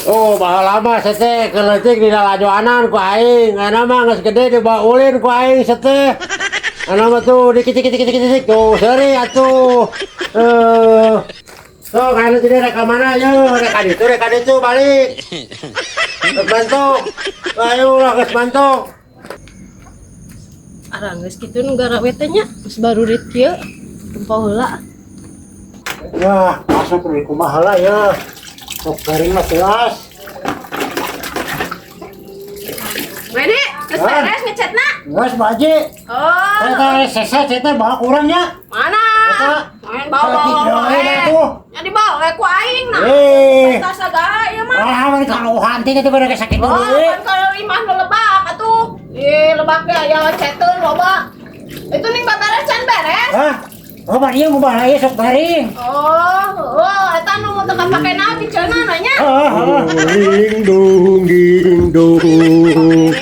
Oh, baheula mah sete keur leutik dilalajoanan ku aing. Ayeuna mah geus gede dibawa ulin ku aing sete. Ayeuna mah tuh dikit dikit dikit dikit dikit tuh seuri atuh. Eh. Tuh, kayak tadi rek ka mana yo, rek ka ditu, rek ka ditu balik. Geus bantuk. Ayo lah, geus bantuk. Arang geus kitu nu garawe teh nya, geus barurit kieu. Tempo heula. Ya, masuk di kumaha lah ya. Sok garing mah jelas. Wedi, geus Hah? Beres ngecetna? Geus, Pak Haji. Oh, Eta sese teh bawa kurangnya. Mana? Eta. Main bawa-bawa Sakitu wae. we tuh. Nya dibawa we ku aing nah. Eh. Tas sagala ieu mah. Ah, mun kalau hanti itu pada sakit Oh, deui. Kan kalau imah nu lebak atuh. Di lebak ge aya ceteun loba. Itu ning beberes can beres. Hah? Oh, Pak dia ngubah lagi sok garing. Oh, eta nu teu kapake naon diceuna nanya. Oh, oh. Ding dong ding dong.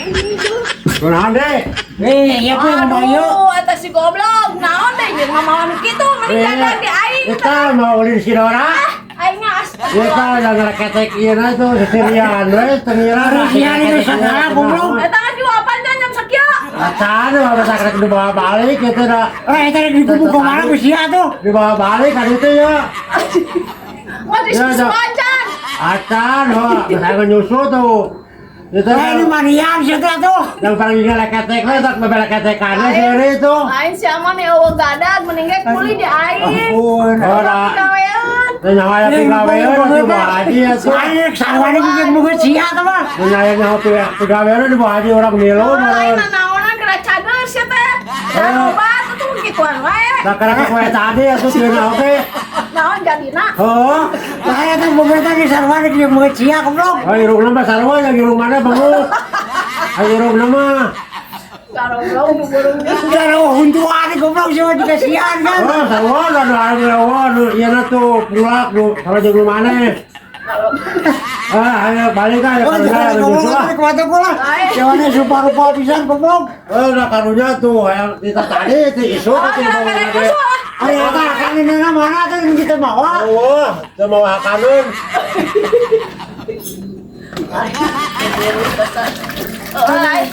Kunaon deh? Eh, iya pu ngubah yuk. Aduh, eta si goblok. Naon deh jeung mamawan kitu mending dagang di aing. Kita mau ulin si Dora. Aing mah. Kita jangan ketek ieu na tuh sesirian we tengira. Sesirian itu segala, goblok. Eta kan juapan kan jam sakieu. Acan udah sakrek dibawa balik gitu dah. Eh, eta rek dikubu kumaha ku sia tuh? Dibawa balik kan itu ya. Wah, di Ya, ya. acan. Acan, wah, saya nyusul tuh. Itu Eh, ini manian sia teh tuh. Yang paling gila ketek lah, tak bebel ketekannya sih itu. Lain siapa nih eueuh gadag mending ge kuli di aing. Ampun. Oh, dah. Gawean. Teu nyawa ya pigawean waktu dibawa haji ya tuh. Aing sarwane jeung bukeut sia teh mah. Teu nyawa nyawa pigawean dibawa haji orang milu. Oh, lain Meureun. naonan geura cager sia teh. Dan Oh. obat atuh gituan wae. Nah, karena kue tadi ya tuh dieuna oge. Naon jadina? Oh, Lah eta bukeut teh sarwane jeung bukeut sia, goblok. Oh, irungna mah sarua yang irung mana benguk. Ayo irungna mah. Garoblong nu burung ge. Udah huntuan goblok sia juga sian kan. Oh, sarua dah dah dah nu ieu tuh pulak nu sama jeung nu maneh. Ah, ayo balik aja Oh, karunya jangan nyusul goblok ah. rek kuat lah. Jawane rupa-rupa pisan, goblok. Oh, udah karunya tuh yang kita tadi itu isu Oh, itu ya, dibawa karek lagi. nyusul ah. Ari eta kan ini mana tuh yang kita bawa? Oh, teu mau hakaneun. Oh, lain.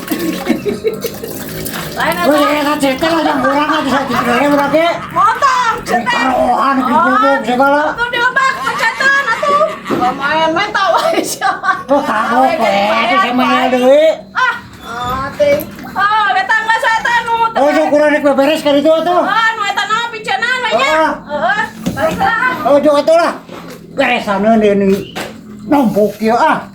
Lain Oh, atuh. eta cetel aja kurang atuh saeutik urang ge. Motong cetek. Karohan goblok segala. Tuh dilebak pencatan atuh. Lumayan meta wae sia. Oh, kagok we, itu sama deui. Ah, ah teh. Ah, eta geus eta nu teu. Oh, sok kurang rek beberes ka ditu atuh. Ah, nu eta naon picenan we nya. Ah. Heeh, balik lah. Oh, jauh atuh lah. Beresaneun deui numpuk ieu ah.